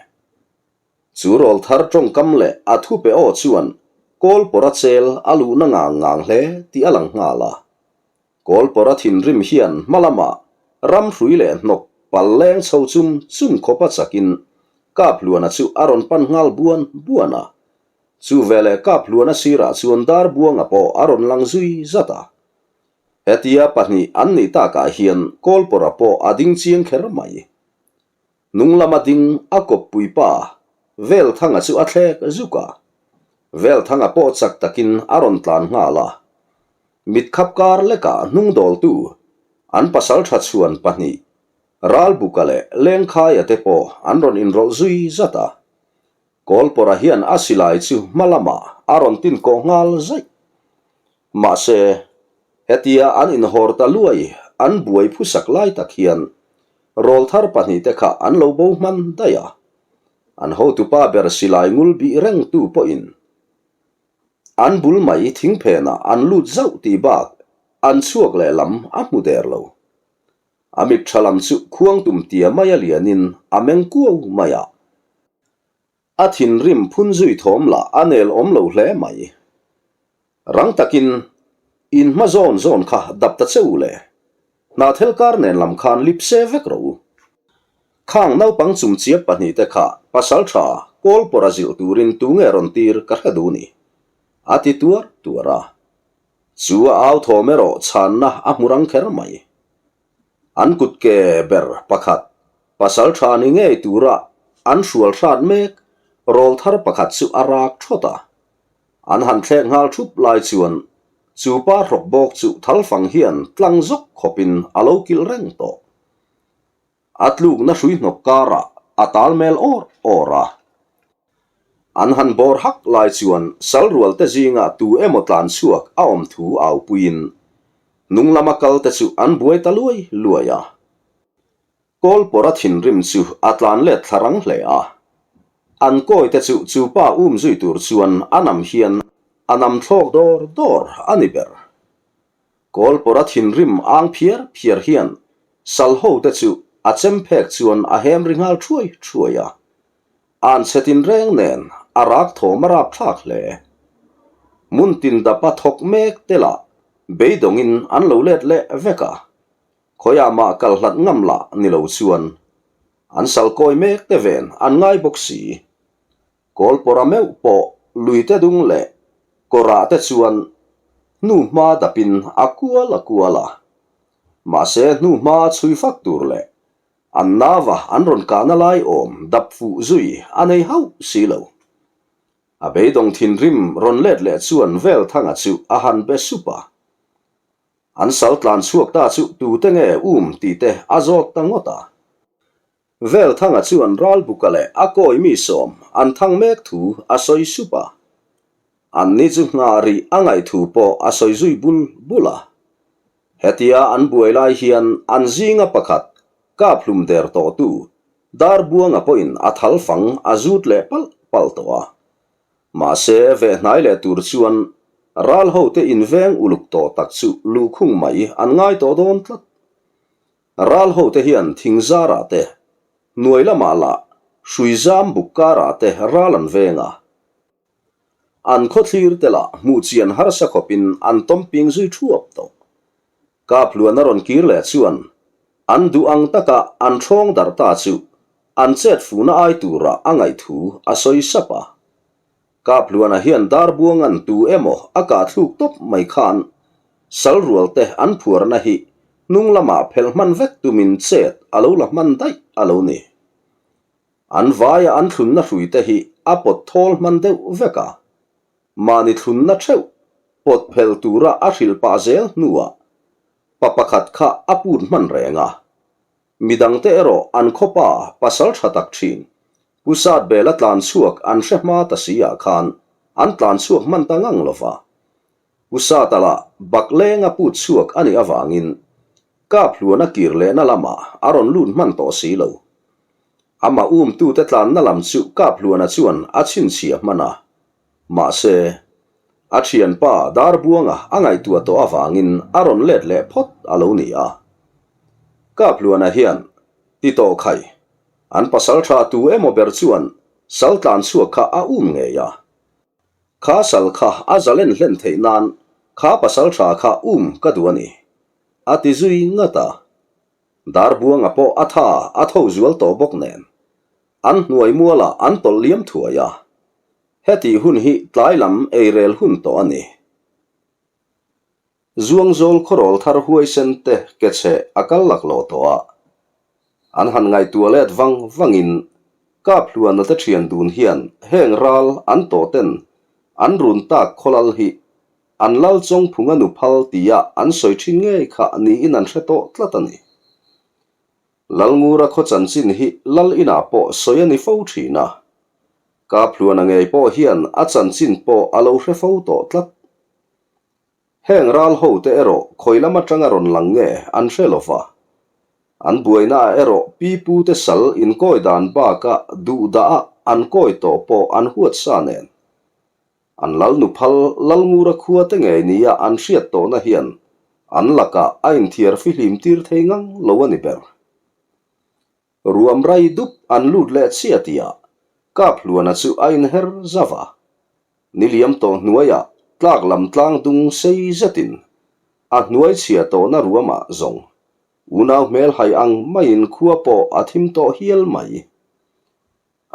Chu rawl thar tawngkam leh a thupe aw chuan Kawlpawra chel a luhna ngang ngang hle tih a lang nghal a. Kawlpawra thinrim hian hma lamah ramhrui leh hnawk pal leng chho chum chum khawpa chakin Kaphluana chu a rawn pan nghal buan buan a. Chu veleh Kaphluana sirah chuan Darbuanga pawh a rawn lang zui zat a. Hetia pahnih an nih takah hian Kawlpawra pawh a ding chiang kher mai. Hnung lama ding a kawppui pa Velthanga chu a thlek zuk a. Velthanga pawh chak takin a rawn tlan nghal a. Mitkhap kar lekah hnung dawltu an pasaltha chhuan pahnih Ralbuka leh Lengkhaia te pawh an rawn inrawlh zui zat a. Kawlpawrha hian a silai chu hma lamah a rawn tin kawh nghal zaih. Mahse, hetia an inhawr ta luai an buai phusak lai tak hian rawlthar pahnihte kha an lo bo hman daih a. An hotupa ber silai ngul bih rengtu pawhin an bul mai thingphenah an lut zauh tih bak an chhuak lehlam a hmu der lo. A mit tha lam chu khuang tum tia mai a lianin a meng kuau mai a. A thinrim phun zui thawm lah a nel awm lo hle mai. Rang takin in hma zawn zawn kha dap ta che u le. Hnathel kar nen lam khan lip se vek rawh u. Khang naupang chumchiap pahnihte kha pasal tha kawl pawrh a zilh turin tunge rawn tir ka hre duh ni? A ti tuar tuar a. Chu a au thawm erawh chhanna a hmu rang kher mai. An kut ke ber pakhat, pasal tha ni ngei tura an hrual hrat mek rawl thar pakhat chu a rak thawt a. An han thlek nghal thup lai chuan chu pa hrawk bawk chu thalfang hian tlang zawk khawpin a lo kilh reng tawh. A tlukna hrui hnawk karah a tal mel awr awr a. An han bawr hak lai chuan sal rual te zingah tu emaw tlan chhuak a awm thu au puiin hnung lama kal te chu an buai ta luai luai a. Kawlpawra thinrim chu a tlan let thla rang hle a. An kawi te chu chu pa um zui tur chuan a nam hian a nam thlawk dawr dawr a ni ber. Kawlpawra thinrim ang phiar phiar hian sal ho te chu a chem phek chuan a hem ri nghal thuai thuai a. An chhe tin reng nen a rak thawm a rap thlak hle. Hmun tin dapa thawk mek te lah beidawngin an lo let leh vek a. Khawiah mah kal hlat ngam lah ni lo chuan an sal kawi mek te ven an ngai bawk si. Kawlpawra meuh pawh luite dung leh kawrah te chuan hnu hma dapin a kual a kual a. Mahse hnu hma chhui fak tur leh an nava an rawn kahna lai awm dap fuh zui a nei hauh si lo. A beidawng thinrim rawn let leh chuan Velthanga chu a han be sup a. An sal tlan chhuak ta chu tute nge um tih te a zawt ta ngawt a. Velthanga chuan Ralbuka leh a kawi mi sawm an thang mek thu a sawi sup a. An ni chu nghah rih a ngaih thu pawh a sawi zui bul bul a. Hetia an buai lai hian an zinga pakhat kap hlum der tawhtu Darbuanga pawhin a thal fang a zut leh palh palh tawh a. Mahse, vehhnai leh tur chuan ral hote inveng uluk tawh tak chu luhkhung mai an ngai tawh dawn tlat. Ral hote hian thingzarah te, hnuai lamah lah hrui zam buk karah te ral an veng a. An khawthlir te lah hmuh chian harsa khawpin an tawmping zui thuap tawh. Kaphluan a rawn kir leh chuan an duh ang taka an ṭhawng darh ta chu an chet fuhna ai tura a ngaih thu a sawi sap a. Kaphluana hian Darbuanga'n tu emaw a kah thluk tawp mai khan sal rual te an phuarna hi hnung lamah phelh hman vek tumin chet a lo la hman daih a lo ni. An vaia an thlunna hruite hi a pawt thawl hman deuh vek a, mahni thlunna theuh pawt phel tura a hrilh pah zel hnuah pa pakhat kha a put hman reng a. Midangte erawh an khawpa pasal tha tak thin Pu Satbela tlan chhuak an hre hma ta si ah khan an tlan chhuak hman ta ngang lova. Pu Sata lah baklenga put chhuak a nih avangin Kap hluan a kir lehna lamah a rawn lut hman tawh si lo. Amah umtute tlanna lam chu Kap hluana chuan a chhinchhiah hman a. Mahse, a thianpa Darbuanga a ngaihtuah tawh avangin a rawn let leh phawt a lo ni a. Kap hluana hian ti tawh khai, an pasal tha tu emaw ber chuan sal tlan chhuak kha a um ngei a. Kha sal kha a zalen hlen theih nan kha pasal tha kha um ka duh a ni. A ti zui ngat a. Darbuanga pawh a tha a tho zual tawh bawk nen. An hnuai mualah an tawlh liam thuai a. Hetih hun hi tlai lam eirel hun tawh a ni. Zuangzawl khawrawl thar huaisen te ke chhe a kal laklawh tawh a. An han ngaihtuah let vang vangin Kaphluana te thian dun hian heng ral an tawh ten an run tak khawlal hi an lal chawngphunga nu phal tia an sawi thin ngei kha niin an hre tawh tlat a ni. Lalngura khaw chanchin hi lal inah pawh sawi a ni fo thin a. Kaphluana ngei pawh hian a chanchin pawh a lo hre fo tawh tlat. Heng ral ho te erawh khawi lam atanga rawn lang nge an hre lo va. An buaina ah erawh pi pu te sal inkawi dan baka duh dah a an kawi tawh pawh an huat sa nen. An lal nu phal Lalngura khua te ngei nia an hriat tawhna hian an lakah a inthiar fihlim tir thei ngang lo a ni ber. Ruam rai dup an lut leh chiah tihah Kaphluana chu a inher zauh a. Ni liam tawh hnuaiah tlak lam tlang dung sei zetin a hnuai chhia tawhna ruamah zawng unau hmel hai ang maiin khua pawh a thim tawh hial mai.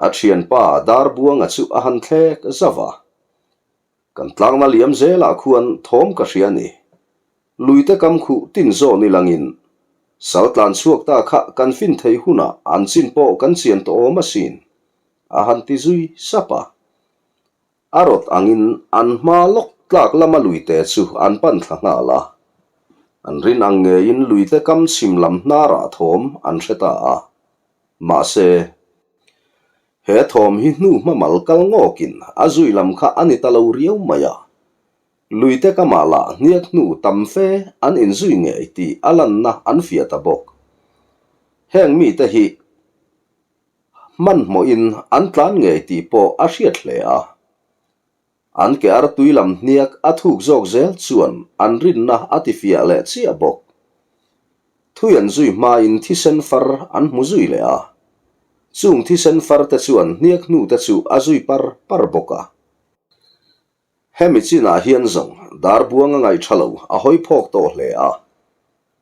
A thianpa Darbuanga chu a han thlek zauh a. Kan tlangna liam zelah khuan thawm ka hria ni. Luite kam khuh tin zawn i langin sal tlan chhuak ta kha kan fin theih hunah an chin pawh kan chian tawh awm asin, a han ti zui sap a. A rawt angin an hma lawk tlak lama luite chu an pan thla nghal a. An rin ang ngeiin luite kam chhim lam hnarah thawm an hre ta a. Mahse, he thawm hi hnu hma mal kal ngawkin a zui lam kha a ni ta lo riau mai a. Luite kamah lah hniak hnu tam fe an inzui ngei tih a lanna an fiah ta bawk. Heng mite hi hmanhmawhin an tlan ngei tih pawh a hriat hle a. An ke artui lam hniak a thuk zawk zel chuan an rinna a ti fiah leh chiah bawk. Thui an zui hmain thisen far an hmu zui leh a. Chung thisen far te chuan hniak hnu te chu a zui par par bawk a. Hemi chinah hian zawng Darbuanga ngaihṭha lo a hawi phawk tawh hle a.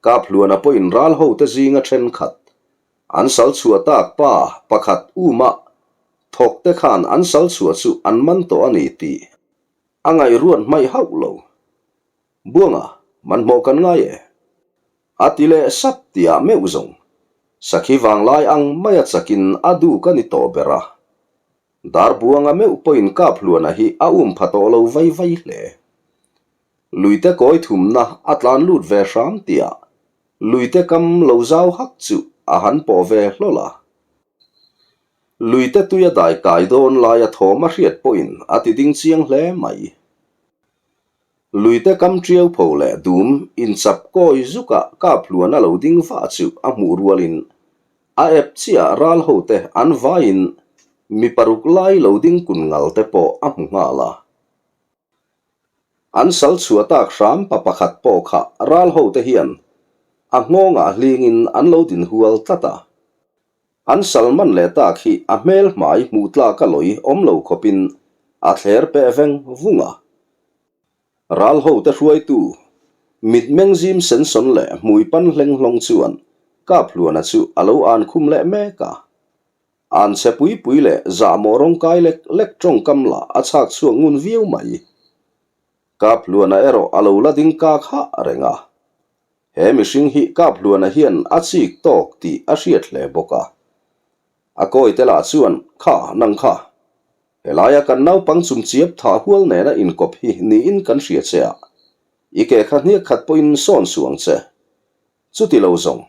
Kaphluana pawhin ral hote zinga ṭhenkhat an sal chhuah tak pa pakhat uma thawkte khan an sal chhuah chu an man tawh a ni tih a ngaihruat hmaih hauh lo. Buanga, manhmawh kan ngai e. A ti leh sap tihah meuh zawng sakhi vanglai ang maia chakin a duk a ni tawh ber a. Darbuanga meuh pawhin Kaphluana hi a um pha tawh lo vai vai hle. Luite kawi thumna a tlan lut ve hram tihah luite kam lo zau hak chu a han pawh ve hlawl a. Luite tuia dai kai dawn laia thawm a hriat pawhin a ti ding chiang hle mai. Luite kam ṭiau pho leh dum inchap kawi zukah Kaphluana lo ding vah chu a hmuh rualin A ep chiah ral hote an vaiin mi paruk lai lo ding kun ngal te pawh a hmu nghal a. An sal chhuah tak hram pa pakhat pawh kha ral hote hian a nghawngah hlingin an lo din hual tlat a. An sal man leh tak hi a hmel hmai hmuh tlak a lawi awm lo khawpin a thler peh veng vung a. Ral hote hruaitu, mitmeng zim sensawn leh hmui pan hleng hlawng chuan Kaphluana chu a lo an khum leh mek a. An chhe pui pui leh zahmawh rawngkai lek lek tawngkam lah a chhak chhuak ngun viau mai. Kaphluana erawh a lo la ding kak hah reng a. He mihring hi Kaphluana hian a chik tawk tih a hriat hle bawk a. A kawite lah chuan, Kha, nang kha. Helaia kan naupang chumchiap tha hual nena inkawp hi niin kan hria che a, i ke kha hniak khat pawhin sawn suh ang che. Chuti lo zawng,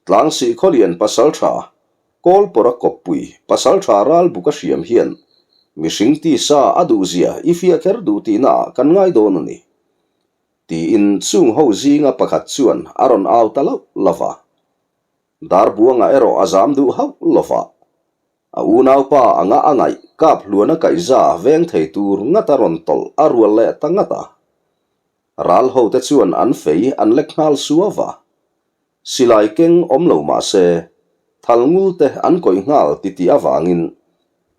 Tlangsih khawlian pasaltha, Kawlpawra kawppui pasaltha ralbuka hriam hian mihring tisa a duhzia i fiah kher duh tihnaah kan ngai dawn a ni. Tiin chung ho zinga pakhat chuan a rawn au ta lauh lauh va. Darbuanga erawh a zam duh hauh lo va. A unaupa anga a ngaih kap hluana kaihza veng thei tur ngat a rawn tawlh a rual leh ta ngat a. Ral hote chuan an fei an lek nghal suau va. Silai keng awm lo mah se, thal ngul te an kawih nghal titih avangin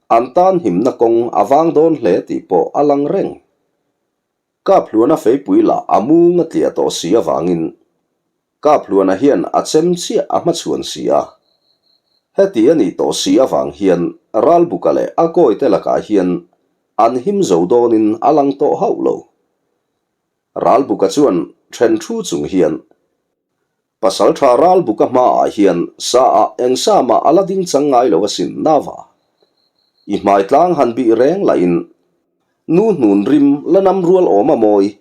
an tan himna kawng a vang dawn hle tih pawh a lang reng. Kap hluana feipui lah a mung a tliah tawh si avangin Kaphluana hian a chem chiah a hmachhuan si a. Heti a nih tawh si avang hian Ralbuka leh a kawite lakah hian an him zo dawnin a lang tawh hauh lo. Ralbuka chuan then thu chung hian Pasaltha Ralbuka hmaah hian sa ah eng sa mah a la ding chang ngai lo asin Nava. I hmai tlang han bih reng lahin nu hnun rim la nam rual awm a mawi.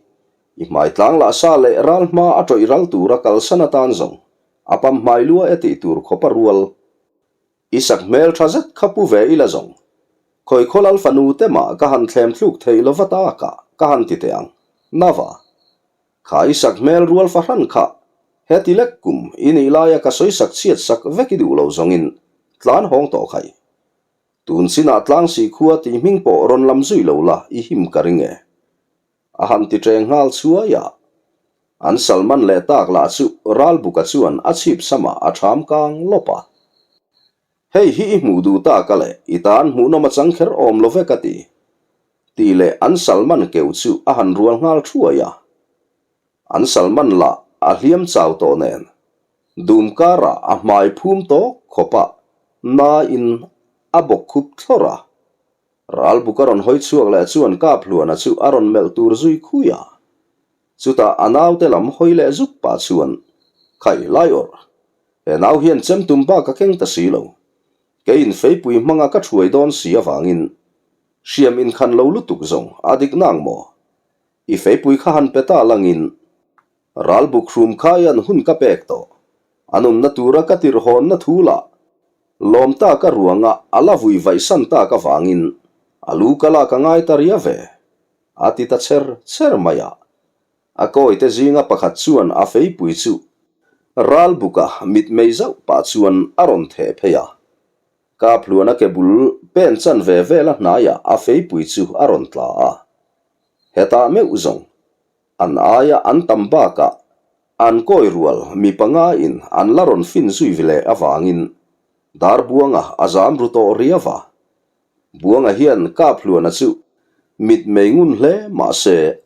I hmai tlang lah sa leh ral hma a tawih ral tura kalsan atan zawng a pam hmai lua e tih tur khawp a rual. I sak hmel tha zet kha pu ve ila zawng. Khawi khawl alfa nu te mah ka han thlem thluk thei lo va tak ah ka han ti teh ang. Nava. Kha i sak hmel rual fahran kha heti lek kum i nih laia ka sawi sak chhiat sak vek i duh lo zawngin tlan hawng tawh khai. Tun chinah tlang si khua tih hming pawh rawn lam zui lo la i him ka ring e. A han ti ṭeng nghal chhuai a. An Salman leh tak lah chu Ralbuka chuan a chhip samah a ṭham kang lawp a. Hei hi i hmuh duh tak a leh i tan hmuhnawm a chang kher awm lo ve ka ti. Tih leh an Salman keuh chu a han rual nghal thuai a. An Salman lah a hliam chau tawh nen dum karah a hmai phum tawk khawp a nain a bawk khup thlawrh a. Ralbuk a rawn hawi chhuak leh chuan Kaphluana chu a rawn melh tur zui khui a. Chutah a naute lam hawi leh zuk pah chuan, Khai, lai awrh. He nau hian chem tum bak a keng ta si lo. Keiin feipui hmanga ka thuai dawn si avangin hriam inkhan lo lutuk zawng a dik nang maw? I feipui kha han pe ta langin Ralbuk hrum khaian hun ka pek tawh. A nunna tura ka tirhawnna thu lah lawm tak a ruanga a la vui vaihsan tak avangin a lu ka lak a ngai ta ria ve, a ti ta cher cher mai a. A kawite zinga pakhat chuan a feipui chu Ralbuka mitmei zauh pah chuan a rawn theh phei a. Kaphluana ke bul pen chan ve vel a hnaiah a feipui chu a rawn tla a. Hetah meuh zawng An aia an tam bakah an kawi rual mi panga in an la rawn fin zui leh avangin Darbuanga a zam ru tawh riau a. Buanga hian Kaphluana chu. Mitmei ngun hle mah se,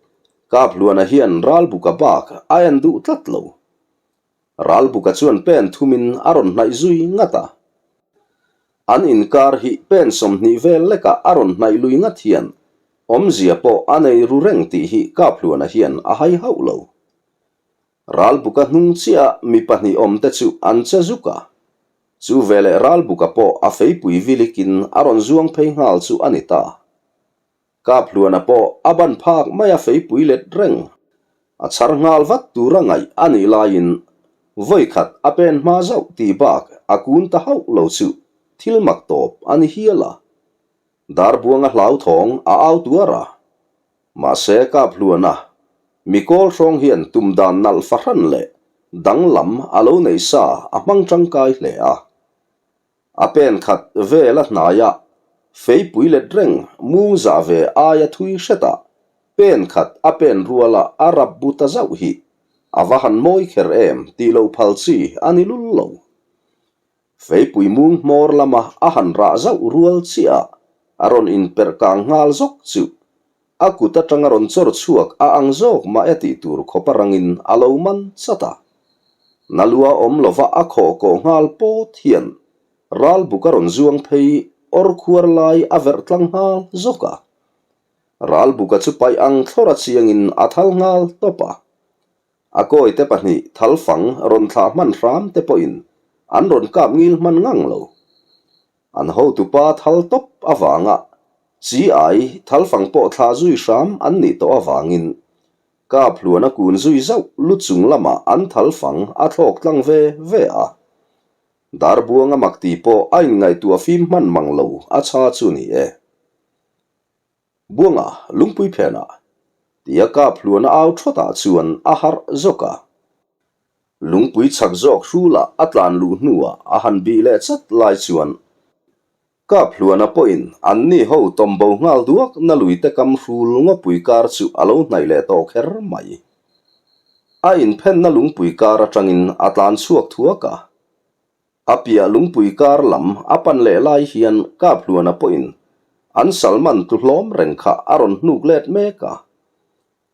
Kaphluana hian Ralbuka bak a en duh tlat lo. Ralbuka chuan pen thumin a rawn hnaih zui ngat a. An inkar hi pen 20 vel lekah a rawn hnaih lui ngat hian awmzia pawh a nei ru reng tih hi Kaphluana hian a hai hauh lo. Ralbuka hnung chiah mi pahnih awmte chu an che zuk a. Chu veleh Ralbuka pawh a feipui vilikin a rawn zuang phei nghal chu a ni ta. Kaphluana pawh a ban phak mai a feipui let reng. A chhar nghal vat tura ngaih a nih laiin vawikhat a pen hma zauh tih bak a kun ta hauh lo chu thil mak tawp a ni hial a. Darbuanga hlauthawng a au tuar a. Mahse Kaphluana mi kawl hrawng hian tum dan nalh fahran leh danglam a lo neih sa a hmang tangkai hle a. A pen khat vel a hnaiah feipui let reng mung zah ve aia thui hretah pen khat a pen ruala a rap bu ta zauh hi a va han mawi kher em tih lo phal chi a ni lul lo. Feipui mung hmawr lama a han rah zauh rual chiah a rawn inperh kang nghal zawk chu a kut atanga rawn chawr chhuak a ang zawk mah e tih tur khawp a rangin a lo man chat a. Na lua awm lova a khawh kawh nghal pawt hian ralbuk a rawn zuang phei awr khuar lai a verh tlang nghal zawk a. Ralbuka chu paih ang thlawr a chiangin a thal nghal tawp a. A kawite pahnih thalfang rawn thlah hman hram te pawhin an rawn kap ngil hman ngang lo. An hotupa thal tawp avanga chi ai thalfang pawh thlah zui hram an nih tawh avangin Kaphluan a kun zui zauh lu chung lamah an thalfang a thlawk tlang ve ve a. Darbuanga mak tih pawh a inngaihtuah fim hman mang lo a chha chu ni e. Buanga lungpui phenah tia Kaphluan a au thawtah chuan a harh zawk a. Lungpui chak zawk hrulah a tlan luh hnuah a han bih leh chat lai chuan Kaphluana pawhin anni ho tawmbo nghal duak na luite kam hrul ngawpui kar chu a lo hnaih leh tawh kher mai. A inphenna lungpui kar atangin a tlan chhuak thuak a. A piah lungpui kar lam a pan leh lai hian Kaphluana pawhin an salman tlu hlawm reng kha a rawn hnuk let mek a.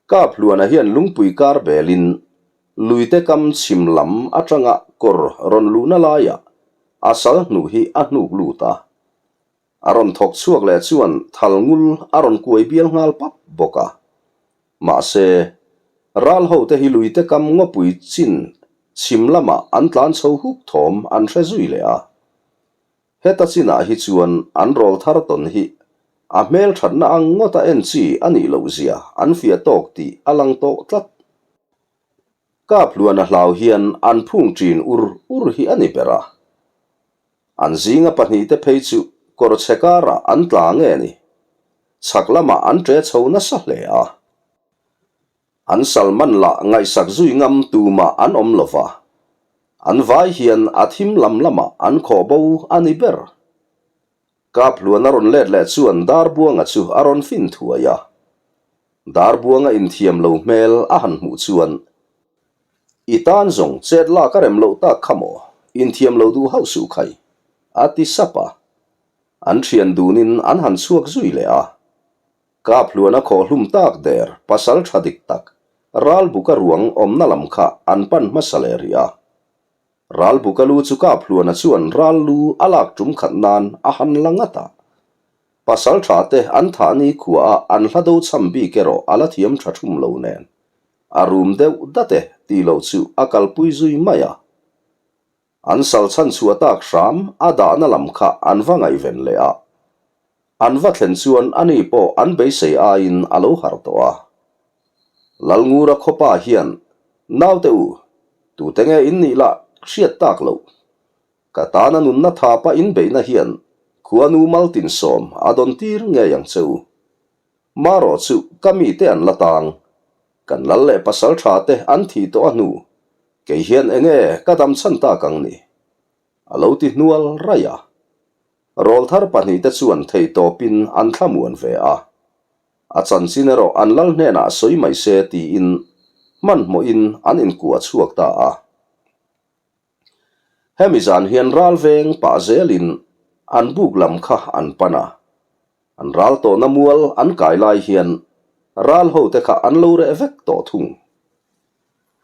Kaphluana hian lungpui kar belin luite kam chhim lam atanga kawr rawn luhna laiah a sal hnuh hi a hnuk lut a. A rawn thawk chhuak leh chuan thal ngul a rawn kuai bial nghal pap bawk a. Mahse, ral hote hi luite kam ngawpui chin chhim lamah an tlan chho huk thawm an hre zui leh a. Heta chinah hi chuan an rawl thar tawn hi a hmelthatna ang ngawta en chi a nih loh zia an fiah tawk tih a lang tawh tlat. Kaphluana hlau hian an phung ṭin ur ur hi a ni ber a. An zinga pahnihte phei chu kawr chhe karah an tla nge ni? Chhak lamah an ṭe chho nasa hle a. An salman lah ngaihsak zui ngam tumah an awm lo va, an vai hian a thim lam lamah an khawh bo a ni ber. Kaphluan a rawn let leh chuan Darbuanga chu a rawn fin thuai a. Darbuanga inthiam lo hmel a han hmuh chuan, I tan zawng chet lak a rem loh tak kha maw, inthiam lo duh hauh suh khai, a ti sap a. An thian dunin an han chhuak zui leh a. Kaphluan a khawh hlum tak der pasal tha dik tak Ralbuka ruang awmna lam kha an pan hmasa leh rih a. Ralbuka lu chu Kaphluana chuan ral lu a lak tum khat nan a han la ngat a. Pasal tha te an thah ni khua a an hla do cham bik erawh a la thiam tha thum lo nen a rum deuh dat e tih loh chu a kalpui zui mai a. An sal chhan chhuah tak hram a dahna lam kha an va ngaihven leh a. An va thlen chuan ani pawh an beisei aiin a lo harh tawh a. Lalngura khawpa hian, Naute u, tute nge in nih lah hriat tak loh. Ka tana nunna thapa in beihna hian khuanu maltin sawm a dawn tir ngei ang che u. Marawh chu ka mite an la tang. Kan lal leh pasal tha te an thih tawh a hnu, kei hian enge ka dam chhan tak ang ni? A lo ti hnual raih a. Rawlthar pahnihte chuan theihtawpin an thlamuan ve a. A chanchin erawh an lal hnenah sawi mai se tiin hmanhmawhin an inkuah chhuak ta a. Hemi zan hian ral veng pah zelin an buk lam kha an pan a. An ral tawhna mual an kai lai hian ral ho te kha an lo reh vek tawh thung.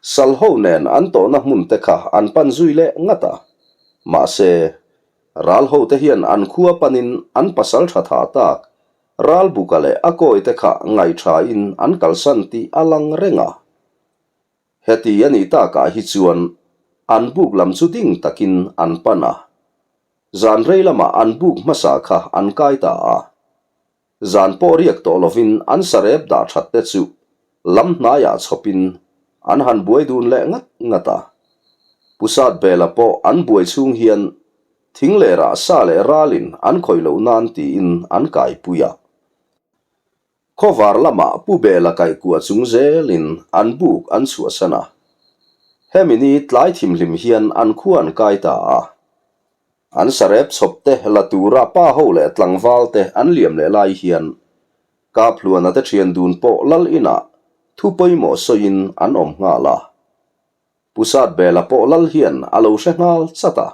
Sal ho nen an tawhna hmun te kha an pan zui leh ngat a. Mahse, ral ho te hian an khua panin an pasal tha tha tak ral buka leh a kawi te kha ngaihṭhain an kalsan tih a lang reng a. Heti a nih takah hi chuan an buk lam chu ding takin an pan a. Zan rei lamah an buk hmasa kha an kai ta a. Zan pawh riak tawh lovin an sarep dah that te chu lam hnaiah chhawpin an han buai dun leh ngat ngat a. Pu Satbela pawh an buai chhung hian thing leh rah sa leh ralin an khawih loh nan tiin an kaipui a. Khawvar lamah Pu Bela kaihkuah chung zelin an buk an chhuahsan a. Hemi ni tlai thimhlim hian an khua an kai ta a. An sarep chhawp te la tura pa ho leh tlangval te an liam leh lai hian Kaphluana te thian dun pawh lal inah thu pawimawh sawiin an awm nghal a. Pu Satbela pawh lal hian a lo hre nghal chat a.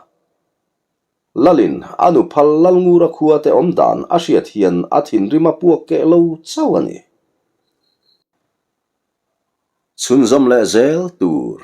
Lalin a nu phal Lalngura khua te awm dan a hriat hian a thinrim a puak keh lo chauh a ni. Chhunzawm leh zel tur.